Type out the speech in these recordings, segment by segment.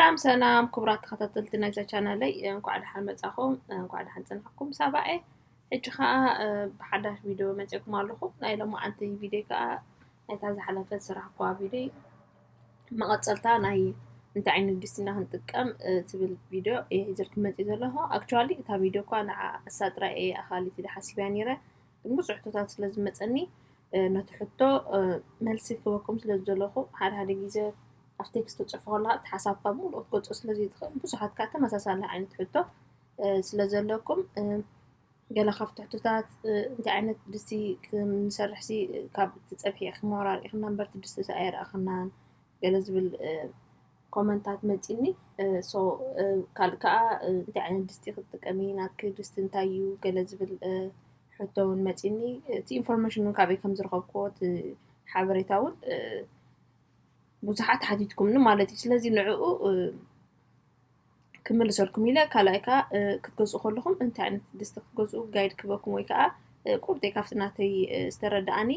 ሰላም ሰላም ክቡራት ተኸታተልቲ ናይዛ ቻናለይ፣ እንኳዕ ደሓን መጻኹም፣ እንኳዕ ደሓን ጸናሕኩም። ሳባኤ ሕጂ ኸኣ ብሓዳሽ ቪድዮ መጺእኩም ኣለኹ። ናይ ሎማዓንቲ ቪድዮ ከኣ ናይታ ዝሓለፈት ስራሕኩዋ ቪድዮ መቐጸልታ ናይ እንታይ ዓይነት ድስቲ ኢና ክንጥቀም ትብል ቪድዮ እየ ሒዘልኩም መጺእ ዘለኹ። ኣክቹዋሊ እታ ቪድዮ እኳ ንዓ እሳ ጥራይ እየ ኣኻሊት ኢለ ሓሲበያ ነይረ፣ ግን ብዙሕ ሕቶታት ስለ ዝመጸኒ ነቲ ሕቶ መልሲ ክበኩም ስለ ዝደለኹ ሓደ ሓደ ግዜ ኣብ ቴክስት ትጽሕፎ ከለኻ እቲ ሓሳብካ ብምሉእ ክትገልጾ ስለ ዘይትኽእል ብዙሓት ከኣ ተመሳሳሊ ዓይነት ሕቶ ስለ ዘለኩም ገለ ካብቲ ሕቶታት እንታይ ዓይነት ድስቲ ክንሰርሕ ሲ ካብ እቲ ጸብሒ ኢኽና ኣራርኢኽና እምበር እቲ ድስቲ ኣይረኣኽናን ገለ ዝብል ኮመንታት መጺኒ። ሶ ካልእ ከኣ እንታይ ዓይነት ድስቲ ክትጥቀሚ ናትኪ ድስቲ እንታይ እዩ ገለ ዝብል ሕቶ እውን መጺኒ። እቲ ኢንፎርሜሽን እውን ካበይ ከም ዝረኸብክዎ እቲ ሓበሬታ እውን ብዙሓት ሓቲትኩምኒ ማለት እዩ። ስለዚ ንዕኡ ክምልሰልኩም ኢለ ካልኣይ ከኣ ክትገዝኡ ከለኹም እንታይ ዓይነት ድስቲ ክትገዝኡ ጋይድ ክበኩም ወይ ከኣ ቁርጠይ ካብቲ ናተይ ዝተረድኣኒ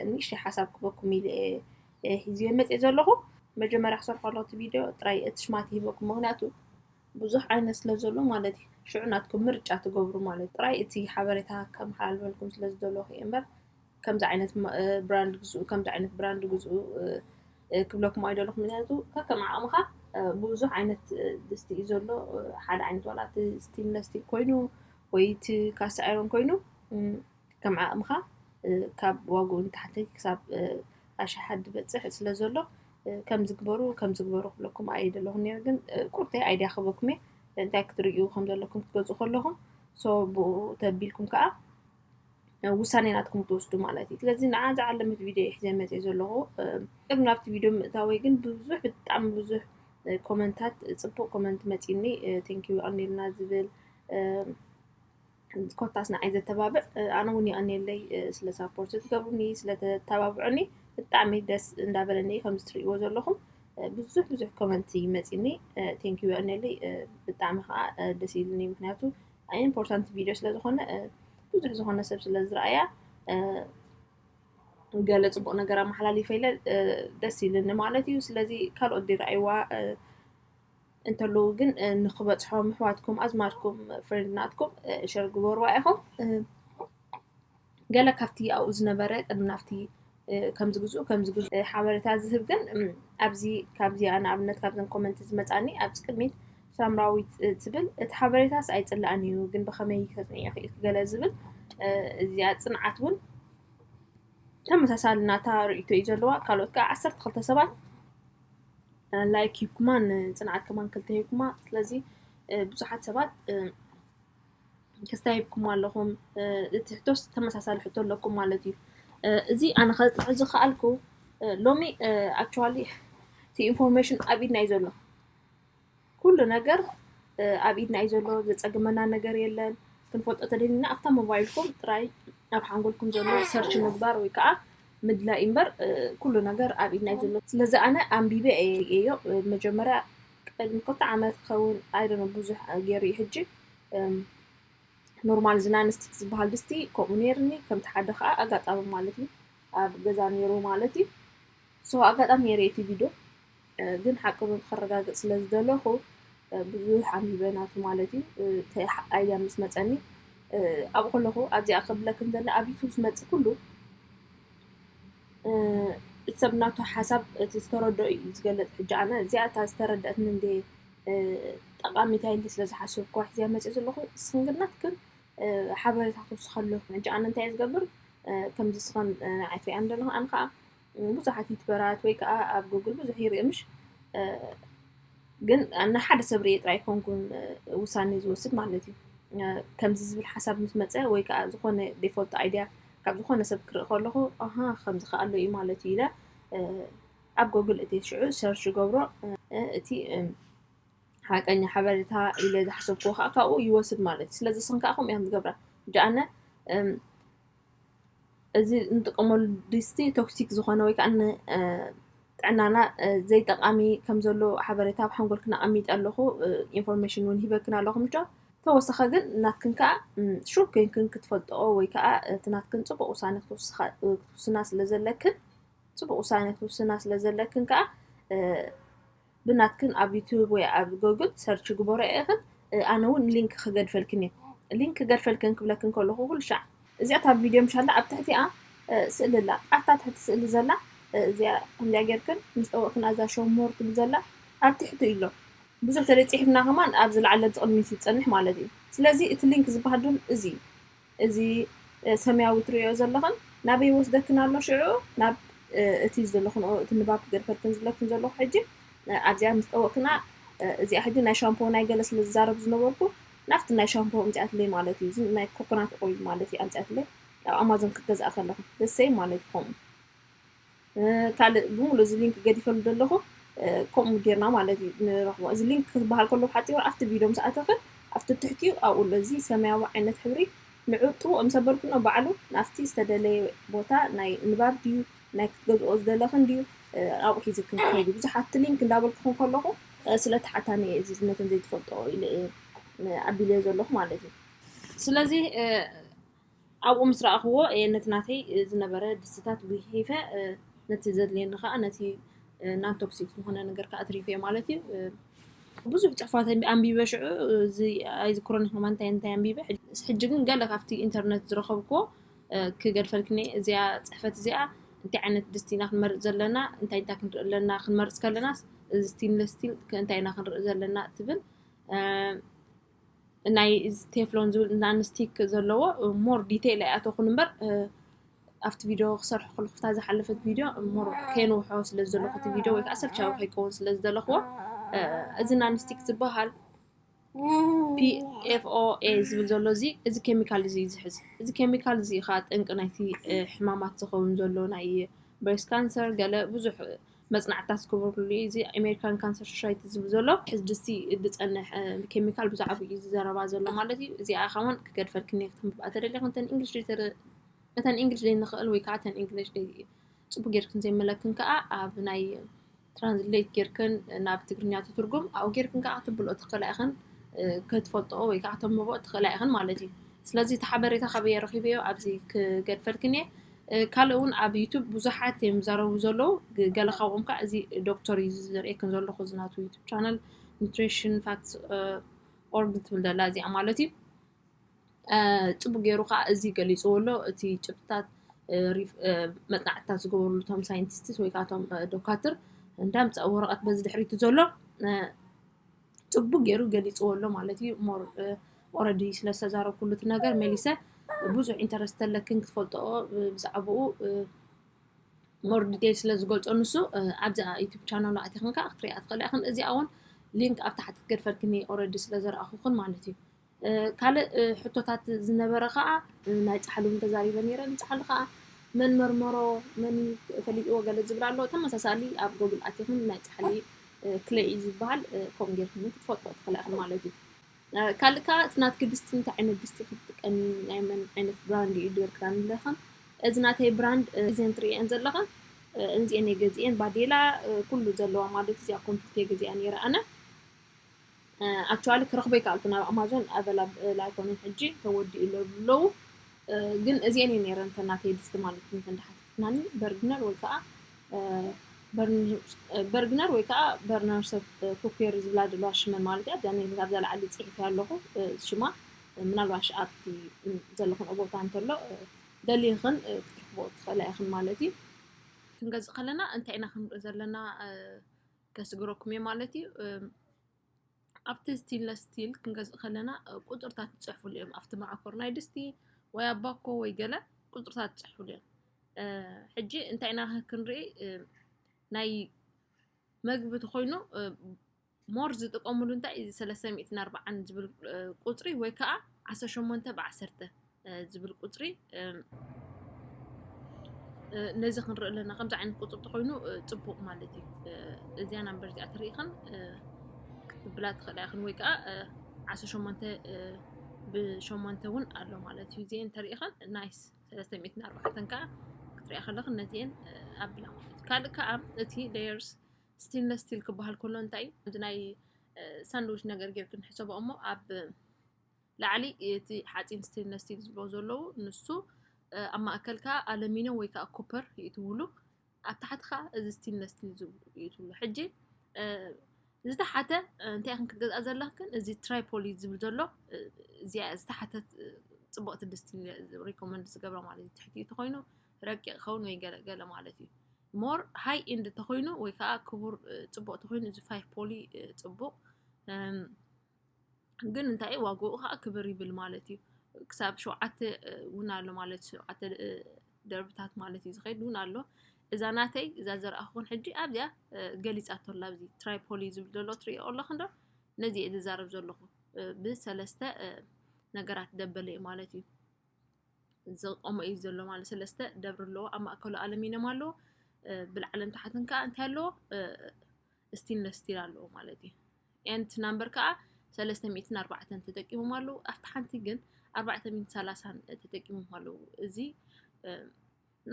ንእሽተይ ሓሳብ ክበኩም ኢለ እየ ሒዝዮ መፅእ ዘለኹ። መጀመርያ ክሰርሖ ከለኹ እቲ ቪድዮ ጥራይ እቲ ሽማት ይህበኩም፣ ምክንያቱ ብዙሕ ዓይነት ስለ ዘሎ ማለት እዩ። ሽዑ ናትኩም ምርጫ ትገብሩ ማለት ጥራይ እቲ ሓበሬታ ከመሓላልፈልኩም ስለ ዝደለኹ እየ እምበር ከምዚ ዓይነት ብራንድ ግዝኡ ከምዚ ዓይነት ብራንድ ግዝኡ ክብለኩም ኣይደለኹ። ምክንያቱ ከከም ዓቕምኻ ብዙሕ ዓይነት ድስቲ እዩ ዘሎ። ሓደ ዓይነት ዋላ እቲ ስቲንለስ ስቲል ኮይኑ ወይ እቲ ካስት ኣይሮን ኮይኑ ከም ዓቕምኻ ካብ ዋግኡ ንታሕቲ ክሳብ ኣሽሓት ዝበፅሕ ስለ ዘሎ ከምዚ ግበሩ ከምዚ ግበሩ ክብለኩም ኣይደለኹ ነይረ። ግን ቁርተይ ኣይድያ ክበኩም እየ እንታይ ክትርእዩ ከም ዘለኩም ክትገዝኡ ከለኹም ሶ ብኡ ተቢልኩም ከዓ ውሳኔ ናትኩም ትወስዱ ማለት እዩ። ስለዚ ንዓ ዝዓለመት ቪድዮ እየ ሒዘ መፅእ ዘለኹ። ቅድሚ ናብቲ ቪድዮ ምእታወይ ግን ብዙሕ ብጣዕሚ ብዙሕ ኮመንታት ፅቡቅ ኮመንት መፂኒ ቴንኪዩ ኣኔልና ዝብል ኮታስ ንዓይ ዘተባብዕ ኣነ እውን የቐኔለይ ስለ ሳፖርት ትገብሩኒ ስለተተባብዑኒ ብጣዕሚ ደስ እንዳበለኒ ከምዚ ትርእይዎ ዘለኹም ብዙሕ ብዙሕ ኮመንት ይመፂኒ። ቴንኪዩ የቐኔለይ ብጣዕሚ ከዓ ደስ ኢልኒ ምክንያቱ ኢምፖርታንት ቪድዮ ስለ ዝኾነ ብዙሕ ዝኾነ ሰብ ስለ ዝረኣያ ገለ ፅቡቅ ነገር ኣመሓላሊፈ ኢለ ደስ ኢልኒ ማለት እዩ። ስለዚ ካልኦት ድረኣይዋ እንተለዉ ግን ንክበፅሖም ኣሕዋትኩም ኣዝማድኩም ፍሬንድ ናትኩም ሸር ግበርዋ ኢኹም። ገለ ካብቲ ኣብኡ ዝነበረ ቅድሚ ናብቲ ከምዚ ግዝኡ ከምዚ ግዝኡ ሓበሬታ ዝህብ ግን ኣብዚ ካብዚኣ ንኣብነት ካብዘን ኮመንት ዝመፃኒ ኣብዚ ቅድሚት ሳምራዊት ትብል እቲ ሓበሬታስ ኣይፅላእን እዩ ግን ብኸመይ ከፅንዕ ይኽእል ገለ ዝብል እዚኣ ፅንዓት እውን ተመሳሳሊ ናታ ርእይቶ እዩ ዘለዋ። ካልኦት ከዓ ዓሰርተ ክልተ ሰባት ላይክ ሂብኩማ ንፅንዓት ከማን ክልተ ሂብኩማ። ስለዚ ብዙሓት ሰባት ክስታይ ሂብኩም ኣለኹም። እቲ ሕቶስ ተመሳሳሊ ሕቶ ኣለኩም ማለት እዩ። እዚ ኣነ ከጥዕም ዝኸኣልኩ ሎሚ ኣክቹዋሊ እቲ ኢንፎርሜሽን ኣብ ኢድና እዩ ዘሎ። ኩሉ ነገር ኣብ ኢድና እዩ ዘሎ። ዘፀግመና ነገር የለን። ክንፈልጦ ተደሊና ኣብታ ሞባይልኩም ጥራይ ኣብ ሓንጎልኩም ዘሎ ሰርች ምግባር ወይ ከዓ ምድላይ እምበር ኩሉ ነገር ኣብ ኢድና እዩ ዘሎ። ስለዚ ኣነ ኣንቢበ እየዮ። መጀመርያ ቅድሚ ክልተ ዓመት ክኸውን ኣይደነ ብዙሕ ገይሩ እዩ ሕጂ ኖርማል ዝናንስቲክ ዝበሃል ድስቲ ከምኡ ነይርኒ ከምቲ ሓደ ከዓ ኣጋጣሚ ማለት እዩ ኣብ ገዛ ነይሩ ማለት እዩ። ሶ ኣጋጣሚ ነይረ እቲ ቪድዮ ግን ሓቂ እውን ክረጋግፅ ስለ ዝደለኹ ብዙሕ ኣንቢበ ናቱ ማለት እዩ። ኣይድያ ምስ መፀኒ ኣብኡ ከለኹ ኣብዚኣ ክብለክን ዘለ ኣብ ዩቱብ ዝመፅእ ኩሉ እቲ ሰብ ናቱ ሓሳብ እቲ ዝተረድኦ እዩ ዝገልፅ። ሕጂ ኣነ እዚኣ እታ ዝተረድአትኒ እንደ ጠቃሚታ ኢለ ስለ ዝሓሰብኩዋ ሒዘያ መፅእ ዘለኹ። ንስኽን ግን ናትክን ሓበሬታ ክውስኸ ኣለኹ። ሕጂ ኣነ እንታይ እየ ዝገብር ከምዚ ስኽን ንዓይ ትሪኣን ዘለኹ ኣነ ከዓ ብዙሓት ዩቱበራት ወይ ከዓ ኣብ ጉግል ብዙሕ ይርኢ ምሽ ግን ንሓደ ሰብ ርእየ ጥራይ ኮንኩን ውሳኔ ዝወስድ ማለት እዩ። ከምዚ ዝብል ሓሳብ ምስ መፀ ወይ ከዓ ዝኾነ ዴፎልት ኣይድያ ካብ ዝኾነ ሰብ ክርኢ ከለኹ ኣሃ ከምዚ ከዓ ኣሎ እዩ ማለት እዩ ኢለ ኣብ ጎግል እቲ ሽዑ ሰርች ገብሮ እቲ ሓቀኛ ሓበሬታ ኢለ ዝሓሰብክዎ ከዓ ካብኡ ይወስድ ማለት እዩ። ስለዚ ስን ከዓ ከምኡ እዮም ዝገብራ ጃኣነ እዚ እንጥቀመሉ ድስቲ ቶክሲክ ዝኾነ ወይ ከዓ ጥዕናና ዘይጠቃሚ ከም ዘሎ ሓበሬታ ኣብ ሓንጎልክን ኣቐሚጠ ኣለኹ። ኢንፎርሜሽን እውን ሂበክን ኣለኹ ምቾ ተወሰኸ ግን ናትክን ከዓ ሹር ኮይንክን ክትፈልጥኦ ወይ ከዓ እቲ ናትክን ፅቡቅ ውሳነ ክትውስና ስለ ዘለክን ፅቡቅ ውሳነ ክትውስና ስለ ዘለክን ከዓ ብናትክን ኣብ ዩቱብ ወይ ኣብ ጎግል ሰርች ግበሮ ኢኽን። ኣነ እውን ሊንክ ክገድፈልክን እየ። ሊንክ ክገድፈልክን ክብለክን ከለኹ ኩሉ ሻዕ እዚኣ ኣብ ቪድዮ ምሻላ ኣብ ትሕቲኣ ስእሊ ኣላ። ኣብታ ትሕቲ ስእሊ ዘላ እዚኣ ከምዚኣ ጌርክን ምስ ጠወቅክን ኣዛ ሾው ሞር ትብል ዘላ ኣብ ትሕቲ ኢሎ ብዙሕ ተለይ ጽሒፍና ከማን ኣብ ዝለዓለ ቅድሚት ይጸንሕ ማለት እዩ። ስለዚ እቲ ሊንክ ዝበሃል ዶል እዚ እዚ ሰማያዊ ትሪኦ ዘለኽን ናበይ ይወስደክን ኣሎ? ሽዑ ናብ እቲ ዘለኽን እቲ ንባብ ክገድፈልክን ዝብለክን ዘለኹ ሕጂ ኣብዚኣ ምስ ጠወቅክና እዚኣ ሕጂ ናይ ሻምፖ ናይ ገለ ስለ ዝዛረብ ዝነበርኩ ናብቲ ናይ ሻምፖ ኣምፅኣትለይ ማለት እዩ። እዚ ናይ ኮኮናት ኦይል ማለት እዩ ኣምፅኣትለይ ኣብ ኣማዞን ክትገዝኣ ከለኹ ደሰይ ማለት እዩ። ከምኡ ካልእ ብምሉ እዚ ሊንክ ገዲፈሉ ዘለኹ ከምኡ ጌርና ማለት እዩ ንረኽቦ። እዚ ሊንክ ክበሃል ከሎ ሓፂሩ ኣብቲ ቪድዮ ምስ ኣተኽን ኣብቲ ትሕቲኡ ኣብኡ ኣሎ እዚ ሰማያዊ ዓይነት ሕብሪ ንዑ ጥውቕ ምስ ኣበልክኖ ባዕሉ ናብቲ ዝተደለየ ቦታ ናይ ንባብ ድዩ ናይ ክትገዝኦ ዝደለኽን ድዩ ኣብኡ ሒዝክን ክኸይዱ። ብዙሓት እቲ ሊንክ እንዳበልክኹም ከለኹ ስለ ተሓታኒ እየ እዚ ነተን ዘይትፈልጦ ኢለ እየ ኣቢለዮ ዘለኹ ማለት እዩ። ስለዚ ኣብኡ ምስ ረኣኽዎ እየ ነቲ ናተይ ዝነበረ ድስትታት ጉሒፈ ነቲ ዘድልየኒ ከዓ ነቲ ናን ቶክሲክ ዝኾነ ነገር ከዓ ኣትሪፈ ማለት እዩ። ብዙሕ ፅሑፋት ኣንቢበ ሽዑ እዚ ኣይዝክሮን ይኹን እንታይ እንታይ ኣንቢበ ሕጂ ግን ገለ ካብቲ ኢንተርነት ዝረኸብክዎ ክገድፈልክኒ እዚኣ ፅሕፈት እዚኣ እንታይ ዓይነት ድስቲ ኢና ክንመርፅ ዘለና እንታይ እንታይ ክንርኢ ኣለና ክንመርፅ ከለና እዚ ስቲንለስ ስቲል እንታይ ኢና ክንርኢ ዘለና ትብል ናይ ቴፍሎን ዝብል ናንስቲክ ዘለዎ ሞር ዲቴይል ኣይኣተኹን እምበር ኣብቲ ቪድዮ ክሰርሑ ከለኩ ዝሓለፈት ቪድዮ ሞር ከየንውሖ ስለ ዝደለኩ እቲ ቪድዮ ወይ ከዓ ሰልቻዊ ከይከውን ስለ ዝደለክዎ እዚ ናንስቲክ ዝበሃል ፒኤፍኦኤ ዝብል ዘሎ እዚ እዚ ኬሚካል እዚ እዩ ዝሕዝ። እዚ ኬሚካል እዚ ከዓ ጠንቂ ናይቲ ሕማማት ዝኸውን ዘሎ ናይ ብሬስት ካንሰር ገለ ብዙሕ መፅናዕትታት ዝገበርሉ እዩ። እዚ ኣሜሪካን ካንሰር ሶሳይቲ ዝብል ዘሎ ሕዚ ድስቲ ዝፀንሕ ኬሚካል ብዛዕባ እዩ ዝዘረባ ዘሎ ማለት እዩ። እዚኣ ከውን ክገድፈልክን እየ ክተንብባ ተደሊኽን እተን እንግሊሽ እተን እንግሊሽ ዘይንኽእል ወይ ከዓ እተን እንግሊሽ ፅቡቅ ጌርክን ዘይመለክን ከዓ ኣብ ናይ ትራንስሌት ጌርክን ናብ ትግርኛ ትትርጉም ኣብኡ ጌርክን ከዓ ክትብልኦ ትኽእላ ኢኽን ክትፈልጥኦ ወይ ከዓ ክተንብቦ ትኽእላ ኢኽን ማለት እዩ። ስለዚ እቲ ሓበሬታ ካበየ ረኺበዮ ኣብዚ ክገድፈልክን እየ። ካልእ እውን ኣብ ዩቱብ ብዙሓት እዮም ዝዛረቡ ዘለዉ። ገለ ካብኦም ከዓ እዚ ዶክተር እዩ ዘርእየክን ዘለኹ እዚ ናቱ ዩቱብ ቻነል ኒትሪሽን ፋክትስ ኦርግ ትብል ዘላ እዚኣ ማለት እዩ። ፅቡቅ ገይሩ ከዓ እዚ ገሊፅዎ ኣሎ። እቲ ጭብጥታት መፅናዕትታት ዝገበሩሉ እቶም ሳይንቲስትስ ወይ ከዓ እቶም ዶካትር እንዳምፅኣ ወረቀት በዚ ድሕሪቱ ዘሎ ፅቡቅ ገይሩ ገሊፅዎ ኣሎ ማለት እዩ። ሞር ኦረዲ ስለ ዝተዛረብኩሉ እቲ ነገር መሊሰ ብዙሕ ኢንተረስት ተለክን ክትፈልጥኦ ብዛዕባኡ ሞር ዲቴል ስለ ዝገልፆ ንሱ ኣብዛ ዩቱብ ቻናሉ ኣቲኽን ከዓ ክትሪኣ ትኽእላ ኢኽን። እዚኣ እውን ሊንክ ኣብ ታሕቲ ክገድፈልክኒ ኦረዲ ስለ ዘረኣኹኽን ማለት እዩ። ካልእ ሕቶታት ዝነበረ ከዓ ናይ ፃሕሊ እውን ተዛሪበ ነይረ። ንፃሕሊ ከዓ መን መርመሮ መን እዩ ፈሊጥዎ ገለ ዝብል ኣሎ። ተመሳሳሊ ኣብ ጎግል ኣቲኽን ናይ ፃሕሊ ክለይ እዩ ዝበሃል ከምኡ ጌርክን ክትፈልጥዎ ትኽእላ ኢኽን ማለት እዩ። ካልእ ከዓ እቲ ናትኪ ድስቲ እንታይ ዓይነት ድስቲ ክትጥቀሚ ናይ መን ዓይነት ብራንድ እዩ ድበልክዳን ኣለኽን። እዚ ናተይ ብራንድ እዘን ትርእየን ዘለኽን እዚኤን እየ ገዚኤን ባዴላ ኩሉ ዘለዋ ማለት እዚኣ ኮምፕሊት እየ ገዚኣ ነይረ ኣነ። ኣክቹዋሊ ክረኽቦ ይከኣልኩ ናብ ኣማዞን ኣቨላብል ኣይኮነን ሕጂ ተወዲኡ ኣለዉ። ግን እዚኤን እየ ነይረን ተናተይ ድስቲ ማለት እንተንዳሓትትናኒ በርግነር ወይ ከዓ በርግነር ወይ ከዓ በርነር ሰብ ኩኬር ዝብላ ዘለዋ ሽመን ማለት እያ። ኣብዛ ላዕሊ ፅሒፍ ኣለኹ ሽማ ምናልባሽ ኣብቲ ዘለኹን ቦታ እንተሎ ደሊኽን ክትረኽቦ ትኽእላ ኢኽን ማለት እዩ። ክንገዝእ ከለና እንታይ ኢና ክንርኢ ዘለና ከስግረኩም እየ ማለት እዩ። ኣብቲ ስቲንለስ ስቲል ክንገዝእ ከለና ቁፅርታት ይፅሕፉሉ እዮም። ኣብቲ መዓኮር ናይ ድስቲ ወይ ኣብ ባኮ ወይ ገለ ቁፅርታት ይፅሕፉሉ እዮም። ሕጂ እንታይ ኢና ክንርኢ ናይ መግቢ ተኮይኑ ሞር ዝጥቀሙሉ እንታይ እዚ ሰለስተ ሚእትን ኣርባዓን ዝብል ቁፅሪ ወይ ከዓ ዓሰርተ ሸሞንተ ብዓሰርተ ዝብል ቁፅሪ ነዚ ክንርኢ ኣለና። ከምዚ ዓይነት ቁፅሪ ተኮይኑ ፅቡቅ ማለት እዩ። እዚኣ ናምበር እዚኣ ተሪኢኽን ክትብላ ትኽእላ ኢኽን ወይ ከዓ ዓሰርተ ሸሞንተ ብሸሞንተ እውን ኣሎ ማለት እዩ። እዚኤን ተሪኢኽን ናይስ ሰለስተ ሚእትን ኣርባዕተን ከዓ ክትሪኣ ከለኽን ነዚኤን ኣብላ ማለት እዩ። ካልእ ከዓ እቲ ሌየርስ ስቲንለስ ስቲል ክበሃል ከሎ እንታይ እዩ? እዚ ናይ ሳንድዊች ነገር ጌርክን ሕሰቦ እሞ ኣብ ላዕሊ እቲ ሓፂን ስቴንለስ ስቲል ዝብሎ ዘለዉ ንሱ ኣብ ማእከል ከዓ ኣለሚኖ ወይ ከዓ ኮፐር ይእትውሉ ኣብ ታሕቲ ከዓ እዚ ስቴንለስ ስቲል ዝብሉ ይእትውሉ ሕጂ ዝተሓተ እንታይ ኢኽን ክትገዝኣ ዘለኽን እዚ ትራይፖሊ ዝብል ዘሎ እዚኣ ዝተሓተት ጽቡቕቲ ድስቲ ሪኮመንድ ዝገብሮ ማለት እዩ። ትሕቲ ተኮይኑ ረቂቕ ኸውን ወይ ገለ ገለ ማለት እዩ። ሞር ሃይ ኢንድ ተኮይኑ ወይ ከዓ ክቡር ጽቡቕ ተኮይኑ እዚ ፋይቭ ፖሊ ጽቡቕ ግን እንታይ ዋግኡ ከዓ ክብር ይብል ማለት እዩ። ክሳብ ሸውዓተ እውን ኣሎ ማለት ሸውዓተ ደርብታት ማለት እዩ ዝኸይድ እውን ኣሎ። እዛ ናተይ እዛ ዘርኣኹን ሕጂ ኣብዚኣ ገሊፃቶ ኣላ። ኣብዚ ትራይፖሊ ዝብል ዘሎ ትሪኦ ኣለኹ እንዶ ነዚ እየ ዝዛረብ ዘለኹ። ብሰለስተ ነገራት ደበለ እዩ ማለት እዩ። ዝቆመ እዩ ዘሎ ማለት ሰለስተ ደብሪ ኣለዎ። ኣብ ማእከሉ ኣለሚኖም ኣለዎ። ብላዕልን ታሕትን ከዓ እንታይ ኣለዎ? ስቲንለስ ስቲል ኣለዎ ማለት እዩ። ኤንት ናምበር ከዓ ሰለስተ ሚእትን ኣርባዕተን ተጠቂሞም ኣለዉ። ኣብቲ ሓንቲ ግን ኣርባዕተ ሚእትን ሰላሳን ተጠቂሞም ኣለዉ። እዚ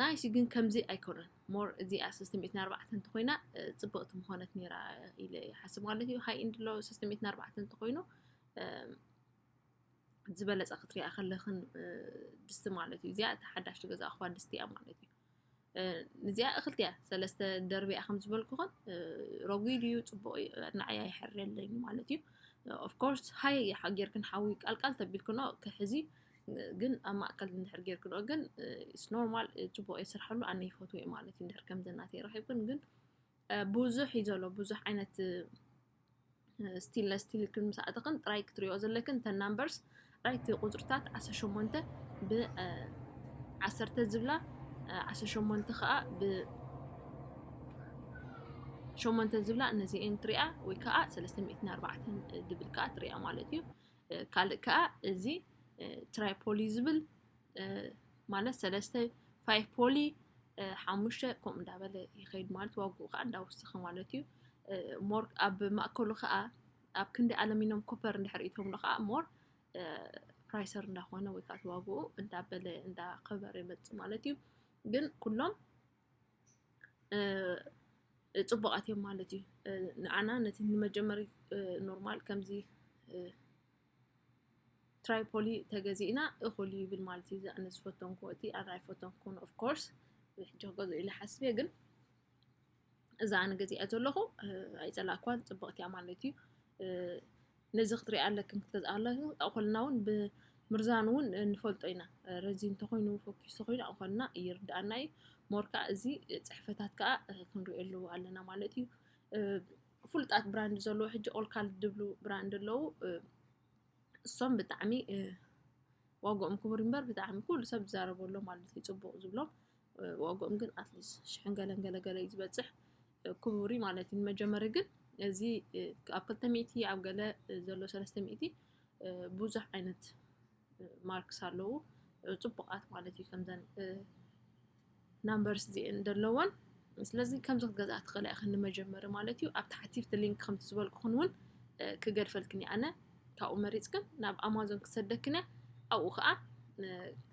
ናይሲ ግን ከምዚ ኣይኮነን። ሞር እዚኣ ሰለስተ ሚእትን ኣርባዕተን እንተኮይና ጽብቕቲ ምኾነት ነይራ ኢለ ይሓስብ ማለት እዩ። ሃይ ኢንድ ኣሎ ሰለስተ ሚእትን ኣርባዕተን እንተኮይኑ ዝበለጸ ክትሪኣ ከለኽን ድስቲ ማለት እዩ። እዚኣ እታ ሓዳሽ ዝገዛእኽዋ ድስቲ እያ ማለት እዩ። እዚኣ እኽልቲ እያ ሰለስተ ደርቢ እያ ከም ዝበልኩኽን ረጉድ እዩ፣ ጽቡቕ እዩ፣ ንዓይ ኣይሕርየለይን ማለት እዩ። ኦፍኮርስ ሃይ ጌርክን ሓዊ ቃልቃል ተቢልክኖ ክሕዚ ግን ኣብ ማእከል እንድሕር ጌርክኖ ግን ኢስ ኖርማል ጽቡቕ እየ ስርሓሉ ኣነ ይፈትዎ እየ ማለት እዩ። እንድሕር ከምዚ ናተይ ረኺብክን ግን ብዙሕ እዩ ዘሎ ብዙሕ ዓይነት ስቲንለስ ስቲል ክንምሳእተኽን ጥራይ ክትሪኦ ዘለክን እተን ናምበርስ ራይት ቁፅርታት ዓሰርተ ሸሞንተ ብ ዓሰርተ ዝብላ ዓሰርተ ሸሞንተ ከዓ ብ ሸሞንተ ዝብላ እነዚኤን ትሪኣ ወይ ከዓ ሰለስተ ሚእትን ኣርባዕተን ድብል ከዓ ትሪኣ ማለት እዩ። ካልእ ከዓ እዚ ትራይፖሊ ዝብል ማለት ሰለስተ ፋይቭ ፖሊ ሓሙሽተ ከምኡ እንዳበለ ይኸይድ ማለት ዋግኡ ከዓ እንዳወሰኸ ማለት እዩ። ሞር ኣብ ማእከሉ ከዓ ኣብ ክንዲ ኣለሚኖም ኮፐር እንድሕር ኢቶምሉ ከዓ ሞር ፕራይሰር እንዳኾነ ወይ ከዓ ዋግኡ እንዳበለ እንዳከበረ ይመፅእ ማለት እዩ። ግን ኩሎም ጽቡቓት እዮም ማለት እዩ። ንዓና ነቲ ንመጀመሪ ኖርማል ከምዚ ትራይፖሊ ተገዚእና እኹል ይብል ማለት እዩ። ኣነ ዝፈተንኩ እቲ ኣነ ኣይፈተንኩን ኦፍኮርስ ሕጂ ክገዝኦ ኢለ ሓስብ እየ ግን እዛ ኣነ ገዚኣ ዘለኹ ኣይፀላእኳን ፅብቕቲ እያ ማለት እዩ። ነዚ ክትሪኣ ኣለክን ክትገዝኣ ኣለክን ኣኮልና እውን ብምርዛኑ እውን ንፈልጦ ኢና። ረዚን ተኮይኑ ፈኪስ ተኮይኑ ኣኮልና ይርዳኣና እዩ። ሞር ከዓ እዚ ፅሕፈታት ከዓ ክንሪኤሉ ኣለና ማለት እዩ። ፍሉጣት ብራንድ ዘለዎ ሕጂ ኦልካል ድብሉ ብራንድ ኣለዉ። እሶም ብጣዕሚ ዋግኦም ክቡር እምበር ብጣዕሚ ኩሉ ሰብ ዝዛረበሎም ማለት እዩ ፅቡቕ ዝብሎም ዋግኦም ግን ኣትሊስ ሽሕን ገለን ገለገለ እዩ ዝበፅሕ ክቡር ማለት እዩ። ንመጀመሪ ግን እዚ ኣብ ክልተ ሚእቲ ኣብ ገለ ዘሎ ሰለስተ ሚእቲ ብዙሕ ዓይነት ማርክስ ኣለዉ ፅቡቓት ማለት እዩ ከምዘን ናምበርስ እዚኤን ዘለወን። ስለዚ ከምዚ ክትገዝኣ ትኽእላ ኢኽን ንመጀመሪ ማለት እዩ። ኣብ ታሕቲ እቲ ሊንክ ከምቲ ዝበልኩኽን እውን ክገድፈልክን እየ ኣነ። ካብኡ መሪፅክን ናብ ኣማዞን ክሰደክን እየ። ኣብኡ ከዓ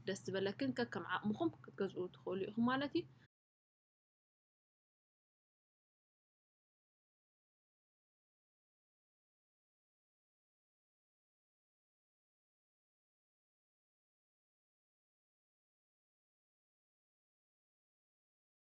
ደስ ዝበለክን ከከም ዓቕምኹም ክትገዝኡ ትኽእሉ ኢኹም ማለት እዩ።